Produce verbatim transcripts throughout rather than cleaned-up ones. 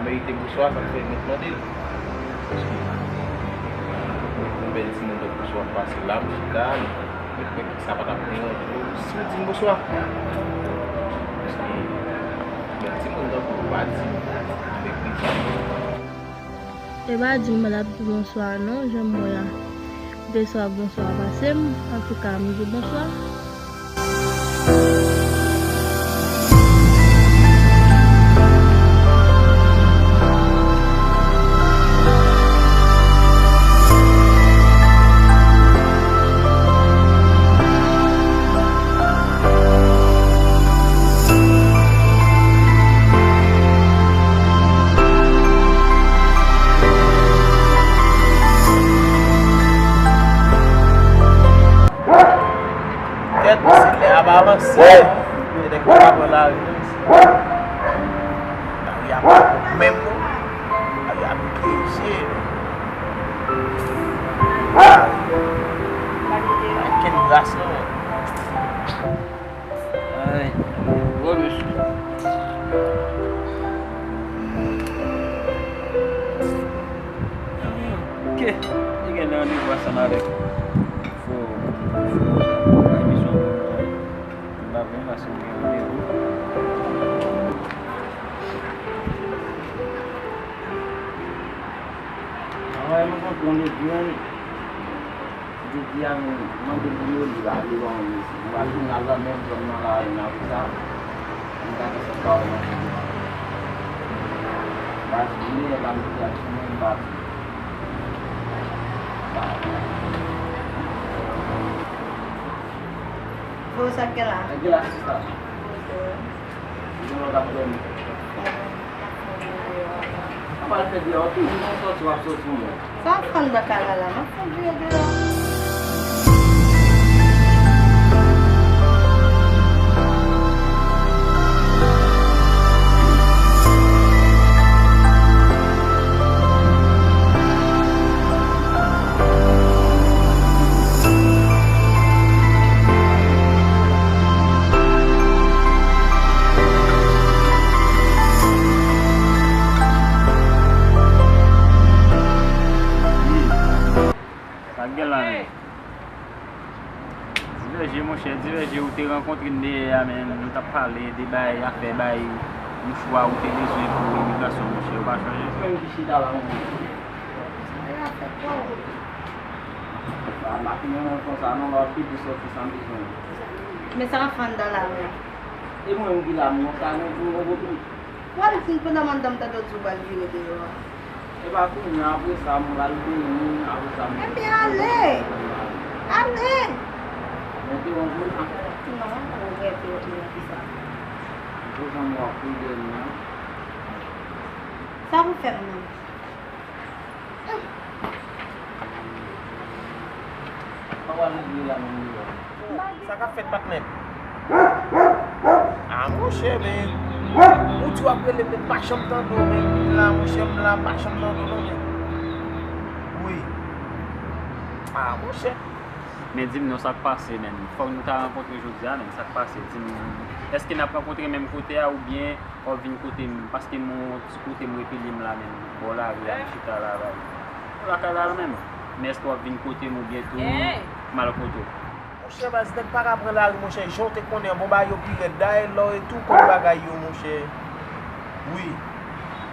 Merite bonswa, sa k fè mwen mande l. Paske yon bèl timoun tankou sa w ap pase la, m chita, m kwè sa pa t ap deranje w si w di m bonswa. Paske yon bèl timoun tankou w pa di m avèk plezi. E pa di m mwen ap di bonswa non, jan m wè a. Ou te swa bonswa pase m, antouka m di w bonswa. Kèt, se lè a pa avanse. Se nèg yo pa pran lari non isi. Lari a pa bon menm non. Lari a peche. Lari. Pa gen gras non. Ay, gwo mesye. Ok, li gen randevou ansanm avèk fo, fo, sa, emisyon pou mwen. M pa vle pase m gen randevou. Anmwey, mwen konn pran lejyon. Jodi a, m mande pou yo li la, li ban mwen mesi. Mwen al jounal la, menm zòn nan la, nan sa. M gade sa pa wè nan figi. Baz, mwen la, m di ak mwen, m pa di. Fo sa k gen la? Sa k gen la, sista? Gen lòt ap dòmi. Apa l fè deyò, toujou nan sòti w ap sòti w menm. Sa w ap fè anndan kay la la? M ap fè diri deyò. Sa k gen la menm? Divèje, monchè, Divèje, ou te rankontre m dèyè a, men nou t ap pale de bay, afè bay mouchwa ou te bezwen pou imigrasyon, monchè, ou pa chonje? Menm ki chita la, mwen. Sa, m pa fin renmen konsa non, lè w ap pede sòti san bezwen. Men sa w ap fè anndan la menm? E mwen menm ki la, m konsa, men pou mwen, pou mwen. W al di m pandan mandan m tande w di w pral vire deyò a. E pa kounye a, apre sa, m pral benyen, apre sa, m... Ebyen, ale! Ale! Mete yon jou la. Non, ou rete, ou rete nan kisa? Pou jan m wè w ap ri dèyè m nan. Sa pou fè m nan? Sa k ap fèt, patnè? A, monchè, men, ou di w ap rele m, men m pa janm tande w, men m la, monchè, m la, m pa janm tande w, non, men. Wi. A, monchè. Men di m non, sa k pase, men? Fòk nou ta rankontre jodi a, men sa k pase? Di m, èske n ap rankontre menm kote a, oubyen w ap vin kote m, paske m yon ti kote m repele m la menm, bò lari a, m chita la, la. Bò lakay la menm. Men èske w ap vin kote m oubyen tou m al kote w? Monchè, baz, nèg pa ka pran lari, monchè. Jan w te konnen an, bon bagay yo pi rèd. Dayè, lò e tou konn bagay yo, monchè. Wi.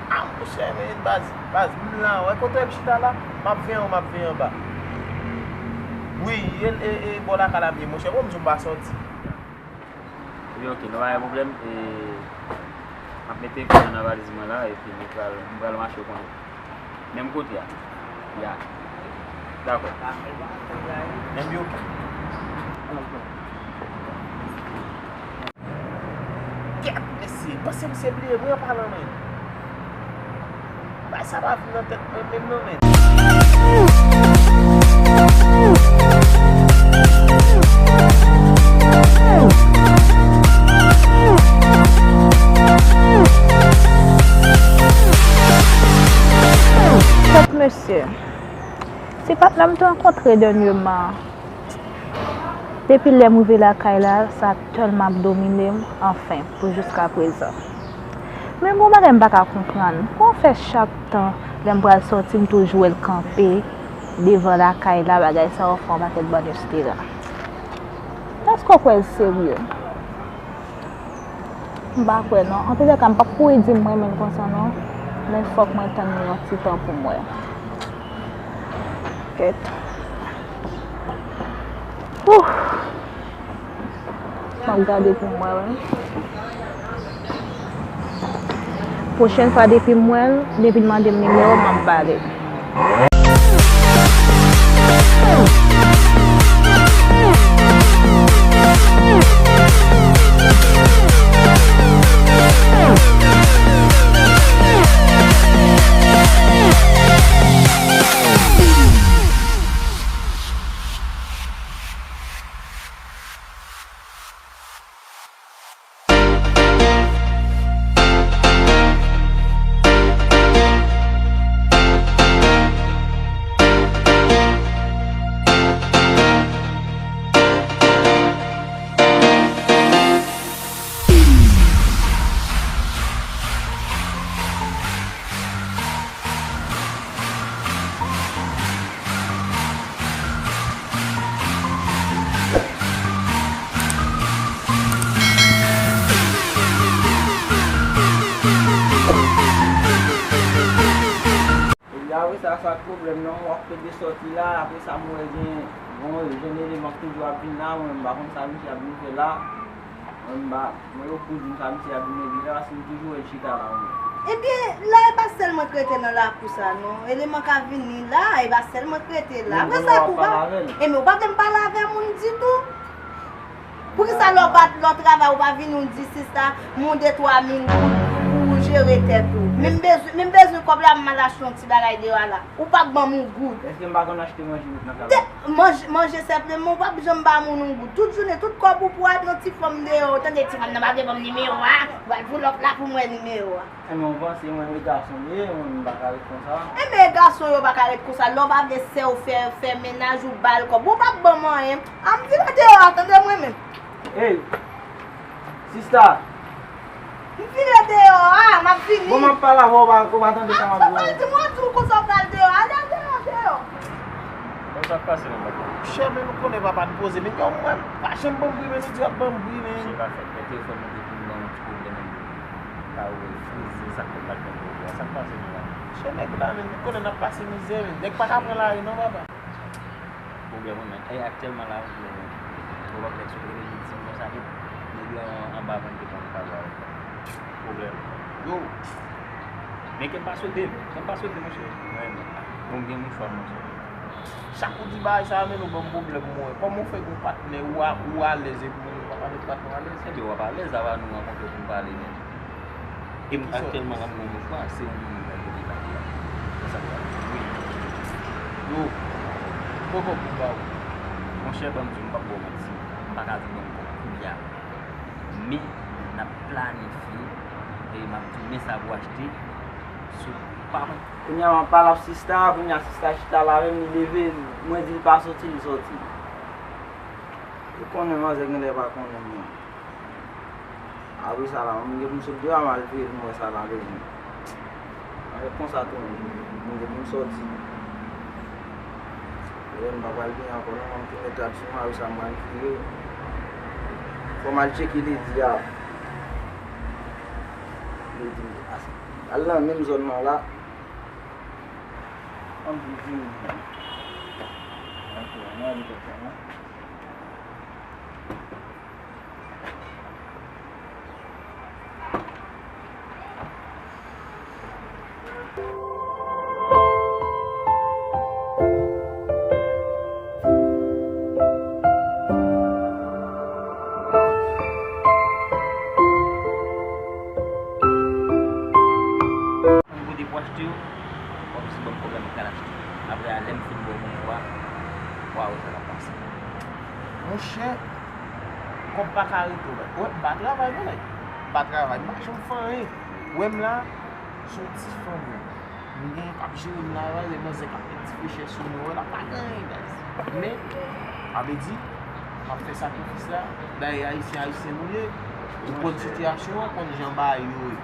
A, monchè, men baz, baz, m la, wè kote m chita la, m ap veye anwo, m ap veye anba. Wi, e, e, e bò lakay la m ye, monchè. Bon, m di w m pa sòti. Ebyen, oke, non, pa gen pwoblèm. E, m ap mete kò mwen nan valiz mwen la, epi nou pral, nou pral mache konnen. Menm kote a. Ya. Dakò. Ebyen, oke. Kèt, mesye, panse misye bliye mwen an palan, men. Bay sa pa vin nan tèt mwen menm non, men. Kèt mesye. Se patnè m t rankontre dènyèman. Depi lè m rive lakay la, sa tèlman ap domine m, anfen, pou jiskaprezan. Men gon bagay m pa ka konprann. Kòman w fè chak tan lè m pral sòti, m toujou wè l kanpe devan lakay la, bagay sa yo fè yon pakèt bann estera. Èske w kwè l serye? M pa kwè non. Antoulèka, m p ap kouri di m renmen l konsa non. Men fòk mwen tann li yon ti tan pou m wè. Kèt. Ouh. M ap gade pou m wè, wi. Pwochèn fwa depi m wè l, depi l mande m nimewo, m ap ba li. Epi apre sa, sa k pwoblèm nan, w ap pede sòti la, apre sa, m wè gen, bon, jèn eleman k toujou ap vin la, mwen, m pa konn sa misye ap vin fè la. Mwen, m pa, mwen, yo kouzin sa misye ap vin regle la, paske m toujou wè l chita la, mwen. Ebyen, la, e pa sèl mwen k rete nan lakou sa, non. Eleman ka vini la, e pa sèl mwen k rete la. Apre sa, tou, w pa, e men ou pa vle m pale avè moun ditou. Poukisa lè w pa, lè w travay, ou pa vini, ou di sista, m yon de twa mil goud pou ou jere tèt ou. Men m bezwen, men m bezwen kòb la, m al achte yon ti bagay deyò a la. Ou p ap ban m yon goud. Èske m pa konn achte manje nan kay la? Manje, manje senpleman, ou p ap janm ba moun yon goud. Tout jounen, tout kòb ou pou al pran ti fanm deyò. Tande, ti fanm nan pa vle ban m nimewo a. Ou al pull up la pou m wè nimewo a. Enben, ou panse mwen, e gason m ye, mwen, m pa ka ret konsa. Enben, e gason yo pa ka ret konsa. Lè w pa vle sè w fè, fè mennaj ou ba l kòb. Ou p ap ban m anyen. A m vire deyò a, tande mwen menm. Ey! Sista! M vire deyò a, m ap vini. Bon, m ap pale avè w, ou pa, ou pa tande sa m ap di w. Sa pral di mwen tou konsa w pral deyò. Ale deyò, deyò. Bon, sa k pase menm, papa? Monchè, men nou konnen papa n poze, men yo, mwen, pa janm ban m bri, men li di w ap ban m bri, men. Monchè, pa fèt, men telefòn mwen te fin gen yon ti pwoblèm, men pa wè, frize, sa k fè m pa t janm wè w. Sa k pase menm la? Monchè, nèg la, men, nou konnen n ap pase mizè, men. Nèg pa ka pran lari, non, papa. Pwoblèm wi, men. E aktyèlman la, mwen, mwen pa fè sou rele viktim konsa, men nèg yo an, anba van te pran kado avèk mwen. Pwoblèm. Yo! Men kè m pa sote, kè m pa sote, monchè. Mwen, men, bon, m gen mouchwa, monchè. Chak ou di bagay sa, men nou ban m pwoblèm, mwen. Kòman w fè gon patnè, ou a, ou alèz epi mwen, ou pa pale patnè w alèz? Ebyen, w ap alèz, apa nou rankontre pou n pale, men. E m aktyèlman la, m gon mouchwa, se yon moun mwen vle pale a. Konsa, wi. Yo, poko pou m ba ou. Monchè, ban m di w, m p ap ba w manti. M pa ka di w ban m kòb kounye a. Men, n ap planifye, e m ap di w, men sa pou achte, sou pa. Kounye a, m ap pale ak sista, kounye a, sista chita la, menm li leve, mwen di l pa soti, li soti. Ou konnen manzè genlè pa konnen mwen. Apre sa la, m gen pou m sot deyò a, m al veye pou m wè sa l ap vini. Avèk konsa tou, m gen pou m sòti. Lè m pa pral byen ankò non, m tounen trap sou mwen, apre sa m pral vire. Fò m al tcheke Ledi a. Ledi, al nan menm zòn nan la. Ann vire. Ok, ann ale kòk la non. Mwen kote pou achte yo, w ap jis ban m pwoblèm m ka achte. Apre a, lè m fin ba w bon pou a, w a wè sa k ap pase. Monchè, kòb pa ka rete w. Wè, m pa travay non nèg. M pa travay, m pa janm fè anyen. Wè m la, se yon ti fanm wi. M gen k ap jere m la, wè, lè manzè k ap met ti frechè sou mwen, wè, l ap pa gen anyen, guys. Men, sa vle di, m ap fè sakrifis la, dayè ayisyen, ayisyen nou ye. Ou konn sitiyasyon an, konn jan bagay yo ye.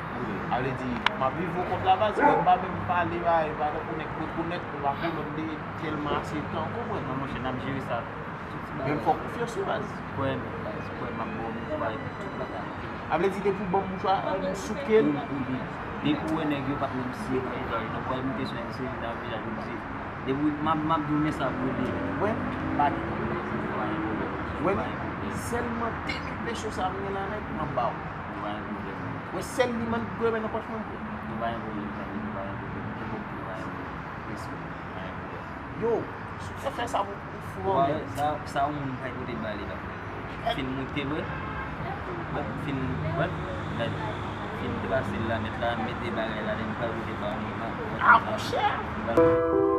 A vle di, m ap viv yon kont la baz, mwen m pa menm pale bagay, pa tankou nèg rekonèt, ou pa kolòn de tèlman ase tan, ou konprann? Non, monchè, n ap jere sa. Tout ti bagay. Men m fè w konfyans wi baz. Kwè m, baz, kwè m, m ap ba w mouchwa epi tout bagay. A vle di depi w ban m mouchwa an, m souke l. Wi, wi, wi. Depi w wè nèg yo pa t menm siye nan vizaj, donk w al moute sou yon seri nan vizaj yo di. Depi m ap, m ap di w men sa pou w ede. Wè. Pa gen pwoblèm, pa gen pwoblèm. Wè, pa gen pwoblèm. Sèlman de mil peso sa m gen la nèt, m ap ba w. Nou pa gen pwoblèm. Wè, sèl li m ap grenmen nan pòch mwen. Nou pa gen pwoblèm, zanmi, nou pa gen pwoblèm. Nou pa gen pwoblèm. Respè, pa gen pwoblèm. Yo, si w te fè sa pou pou fou an. Sa, sa yon moun pa pote ba li la. Fin moute, wè. Wè, fin, wè. Gade. Fin trase l la nèt la, mete bagay la, li pral pote ba moun nan. Ah, monchè!